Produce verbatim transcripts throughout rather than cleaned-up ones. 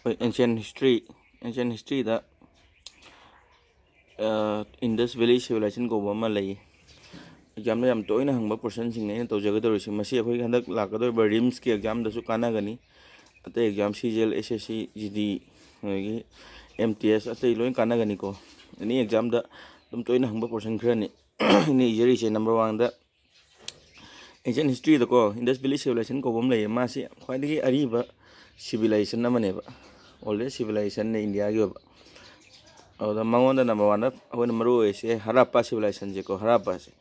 ꯑꯩꯈꯣꯏ ancient history, ancient historyꯗ Indus Valley Civilization ꯀꯧꯕ ꯑꯃ ꯂꯩ꯫ ꯑꯦꯛꯖꯥꯝꯗ ꯌꯥꯝ ꯇꯣꯏꯅ ꯍꯪꯕ ꯄꯣꯔꯁꯟꯁꯤꯡꯅꯦ ꯑꯩꯅ ꯇꯧꯖꯒꯗꯧꯔꯤꯁꯤ꯫ ꯃꯁꯤ ꯑꯩꯈꯣꯏꯒꯤ ꯍꯟꯗꯛ ꯂꯥꯛꯀꯗꯧꯔꯤꯕ ꯔꯤꯝꯁꯀꯤ ꯑꯦꯛꯖꯥꯝꯗꯁꯨ ꯀꯥꯟꯅꯒꯅꯤ꯫ ꯑꯇꯩ ꯑꯦꯛꯖꯥꯝ, ꯁꯤ ꯖꯤ ꯑꯦꯜ, ꯑꯦꯁ ꯑꯦꯁ ꯁꯤ, ꯖꯤ ꯗꯤ, ꯑꯗꯒꯤ ꯑꯦꯝ ꯇꯤ ꯑꯦꯁ, ꯑꯇꯩ ꯂꯣꯏ ꯀꯥꯟꯅꯒꯅꯤꯀꯣ꯫ ꯑꯦꯅꯤ ꯑꯦꯛꯖꯥꯝꯗ ꯑꯗꯨꯝ ꯇꯣꯏꯅ ꯍꯪꯕ ꯄꯣꯔꯁꯟ ꯈꯔꯅꯤ ꯑꯩꯅ ꯏꯖꯔꯤꯁꯦ꯫ ꯅꯝꯕꯔ ꯋꯥꯟꯗ, ancient historyꯗꯀꯣ Indus Valley Civilization ꯀꯧꯕ ꯑꯃ ꯂꯩꯌꯦ꯫ ꯃꯥꯁꯤ ꯈ꯭ꯋꯥꯏꯗꯒꯤ ꯑꯔꯤꯕ civilization ꯑꯃꯅꯦꯕ, oldest civilizationꯅꯦ ꯏꯟꯗꯤꯌꯥꯒꯤ ꯑꯣꯏꯕ꯫ ꯑꯗꯨꯗ ꯃꯉꯣꯟꯗ ꯅꯝꯕꯔ ꯋꯥꯟꯗ ꯑꯩꯈꯣꯏꯅ ꯃꯔꯨ ꯑꯣꯏꯔꯤꯁꯦ ꯍꯔꯥꯞꯄꯥ civilizationꯁꯦꯀꯣ꯫ ꯍꯔꯥꯞꯄꯥꯁꯦ,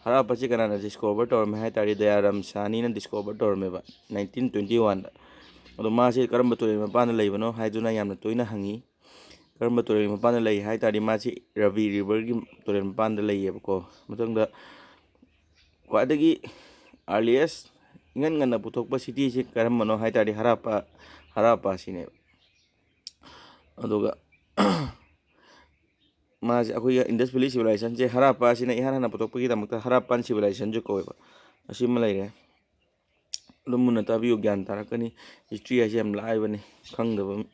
ꯍꯔꯥꯞꯄꯥꯁꯦ ꯀꯅꯥꯅ discover ꯇꯧꯔꯝꯃꯦ ꯍꯥꯏ ꯇꯥꯔꯗꯤ, ꯗꯌꯥꯔꯥꯝ ꯁꯥꯅꯤꯅ discover ꯇꯧꯔꯝꯃꯦꯕ nineteen twenty oneꯗ꯫ ꯑꯗꯣ ꯃꯥꯁꯦ ꯀꯔꯝꯕ ꯇꯨꯔꯦꯜ ꯃꯄꯥꯟꯗ ꯂꯩꯕꯅꯣ ꯍꯥꯏꯗꯨꯅ ꯌꯥꯝꯅ ꯇꯣꯏꯅ ꯍꯪꯉꯤ꯫ ꯀꯔꯝꯕ ꯇꯨꯔꯦꯜ ꯃꯄꯥꯟꯗ ꯂꯩ ꯍꯥꯏ ꯇꯥꯔꯗꯤ, ꯃꯥꯁꯤ ꯔꯥꯕꯤ riverꯒꯤ ꯇꯨꯔꯦꯜ ꯃꯄꯥꯟꯗ ꯂꯩꯌꯦꯕꯀꯣ꯫ ꯃꯊꯪꯗ ꯈ꯭ꯋꯥꯏꯗꯒꯤ earliest, ꯏꯉꯟ ꯉꯟꯅ ꯄꯨꯊꯣꯛꯄ cityꯁꯤ ꯀꯔꯝꯕꯅꯣ ꯍꯥꯏ ꯇꯥꯔꯗꯤ, ꯍꯔꯥꯞꯄ, ꯍꯔꯥꯞꯄ ꯑꯁꯤꯅꯦꯕ꯫ ꯑꯗꯨꯒ ꯃꯥꯁꯦ, ꯑꯩꯈꯣꯏꯒꯤ Indus Valley Civilizationꯁꯦ, ꯍꯔꯥꯞꯄ ꯑꯁꯤꯅ ꯏꯍꯥꯟ ꯍꯥꯟꯅ ꯄꯨꯊꯣꯛꯄꯒꯤꯗꯃꯛꯇ ꯍꯔꯥꯞꯄꯥꯟ civilizationꯁꯨ ꯀꯧꯋꯦꯕ꯫ ꯑꯁꯤꯃ ꯂꯩꯔꯦ꯫ ꯑꯗꯨꯝ ꯃꯨꯟꯅ ꯇꯥꯕꯤꯌꯨ, ꯒ꯭ꯌꯥꯟ ꯇꯥꯔꯛꯀꯅꯤ꯫ History ꯍꯥꯏꯁꯦ ꯌꯥꯝ ꯂꯥꯏꯕꯅꯤ, ꯈꯪꯗꯕ,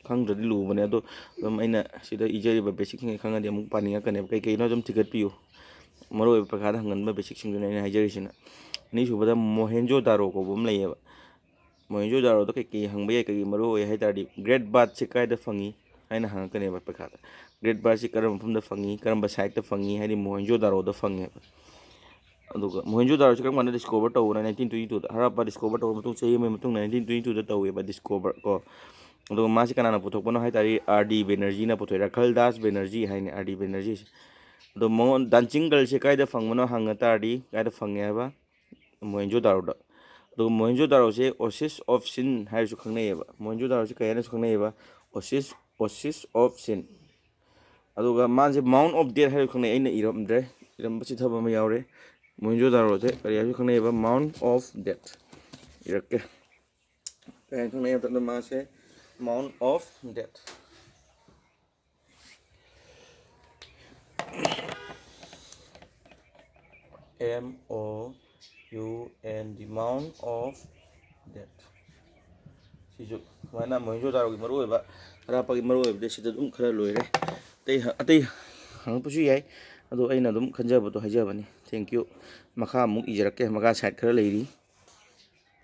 ꯈꯪꯗ꯭ꯔꯗꯤ ꯂꯨꯕꯅꯦ꯫ ꯑꯗꯣ ꯑꯗꯨꯝ ꯑꯩꯅ ꯁꯤꯗ ꯏꯖꯔꯤꯕ basicꯁꯤꯡꯁꯦ ꯈꯪꯉꯗꯤ ꯑꯃꯨꯛ ꯄꯥꯅꯤꯡꯉꯛꯀꯅꯦꯕ꯫ ꯀꯩ ꯀꯩꯅꯣ ꯑꯗꯨꯝ ꯊꯤꯒꯠꯄꯤꯌꯨ꯫ ꯃꯔꯨꯑꯣꯏꯕ ꯄꯩꯈꯥꯗ ꯍꯪꯒꯟꯕ basicꯁꯤꯡꯗꯨꯅꯦ ꯑꯩꯅ ꯍꯥꯏꯖꯔꯤꯁꯤꯅ꯫ ꯑꯅꯤꯁꯨꯕꯗ ꯃꯣꯍꯦꯟꯖꯣ ꯗꯥꯔꯣ ꯀꯧꯕ ꯑꯃ ꯂꯩꯌꯦꯕ꯫ ꯃꯣꯍꯦꯟꯖꯣ ꯗꯥꯔꯣꯗ ꯀꯩꯀꯩ ꯍꯪꯕ ꯌꯥꯏ, ꯀꯩꯀꯩ ꯃꯔꯨ ꯑꯣꯏ ꯍꯥꯏ ꯇꯥꯔꯗꯤ, Great Bathꯁꯦ ꯀꯥꯏꯗ ꯐꯪꯉꯤ ꯍꯥꯏꯅ ꯍꯪꯉꯛꯀꯅꯦꯕ ꯄꯩꯈꯥꯗ꯫ Great Bathꯁꯤ ꯀꯔꯝꯕ ꯃꯐꯝꯗ ꯐꯪꯉꯤ, ꯀꯔꯝꯕ siteꯇ ꯐꯪꯉꯤ ꯍꯥꯏꯗꯤ, ꯃꯣꯍꯦꯟꯖꯣ ꯗꯥꯔꯣꯗ ꯐꯪꯉꯦꯕ꯫ ꯑꯗꯨꯒ ꯃꯣꯍꯦꯟꯖꯣ ꯗꯥꯔꯣꯁꯤ ꯀꯔꯝ ꯀꯥꯟꯗ discover ꯇꯧꯕꯅꯣ? Nineteen twenty twoꯗ꯫ ꯍꯔꯥꯞꯄ discover ꯇꯧꯔꯕ ꯃꯇꯨꯡ ꯆꯍꯤ ꯑꯃꯒꯤ ꯃꯇꯨꯡꯗ nineteen twenty twoꯗ ꯇꯧꯋꯦꯕ discover ꯀꯣ꯫ ꯑꯗꯨꯒ ꯃꯥꯁꯤ ꯀꯅꯥꯅ ꯄꯨꯊꯣꯛꯄꯅꯣ ꯍꯥꯏ ꯇꯥꯔꯗꯤ, R D Banerjeeꯅ ꯄꯨꯊꯣꯛꯑꯦ꯫ ꯔꯈꯜ ꯗꯥꯁ ꯕꯦꯅꯔꯖꯤ ꯍꯥꯏꯅꯦ R D Banerjeeꯁꯦ꯫ ꯑꯗꯣ ꯃꯉꯣꯟ, ꯗꯥꯟꯁꯤꯡ ꯒꯔꯜꯁꯦ ꯀꯥꯏꯗ ꯐꯪꯕꯅꯣ ꯍꯪꯉ ꯇꯥꯔꯗꯤ, ꯀꯥꯏꯗ ꯐꯪꯉꯦ ꯍꯥꯏꯕ? ꯃꯣꯍꯦꯟꯖꯣ ꯗꯥꯔꯣꯗ꯫ ꯑꯗꯨꯒ ꯃꯣꯍꯦꯟꯖꯣ ꯗꯥꯔꯣꯁꯦ Oasis of Sin ꯍꯥꯏꯔꯁꯨ ꯈꯪꯅꯩꯌꯦꯕ꯫ ꯃꯣꯍꯦꯟꯖꯣ ꯗꯥꯔꯣꯁꯦ ꯀꯩ ꯍꯥꯏꯅꯁꯨ ꯈꯪꯅꯩꯌꯦꯕ? Oasis, Oasis of Sin꯫ ꯑꯗꯨꯒ ꯃꯥꯁꯦ Mount of Death ꯍꯥꯏꯔꯁꯨ ꯈꯪꯅꯩ꯫ ꯑꯩꯅ ꯏꯔꯝꯗ꯭ꯔꯦ, ꯏꯔꯝꯕ ꯆꯤꯊꯕ ꯑꯃ ꯌꯥꯎꯔꯦ꯫ ꯃꯣꯍꯦꯟꯖꯣ ꯗꯥꯔꯣꯁꯦ ꯀꯔꯤ ꯍꯥꯏꯅꯁꯨ ꯈꯪꯅꯩꯌꯦꯕ? Mount of Death꯫ ꯏꯔꯛꯀꯦ꯫ ꯀꯩ ꯍꯥꯏꯅ ꯈꯪꯅꯩ ꯍꯥꯏꯕ ꯃꯇꯝꯗ, ꯃꯥꯁꯦ Mount of Death, M O U N D, Mount of Death꯫ ꯁꯤꯁꯨ ꯁꯨꯃꯥꯏꯅ ꯃꯣꯍꯦꯟꯖꯣꯗꯥꯔꯣꯒꯤ ꯃꯔꯨꯑꯣꯏꯕ, ꯑꯔꯥꯞꯄꯒꯤ ꯃꯔꯨꯑꯣꯏꯕꯗꯤ ꯁꯤꯗ ꯑꯗꯨꯝ ꯈꯔ ꯂꯣꯏꯔꯦ꯫ ꯑꯇꯩ ꯑꯇꯩ ꯍꯪꯉꯛꯄꯁꯨ ꯌꯥꯏ, ꯑꯗꯣ ꯑꯩꯅ ꯑꯗꯨꯝ ꯈꯟꯖꯕꯗꯣ ꯍꯥꯏꯖꯕꯅꯤ꯫ Thank you꯫ ꯃꯈꯥ ꯑꯃꯨꯛ ꯏꯖꯔꯛꯀꯦ, ꯃꯈꯥ site ꯈꯔ ꯂꯩꯔꯤ꯫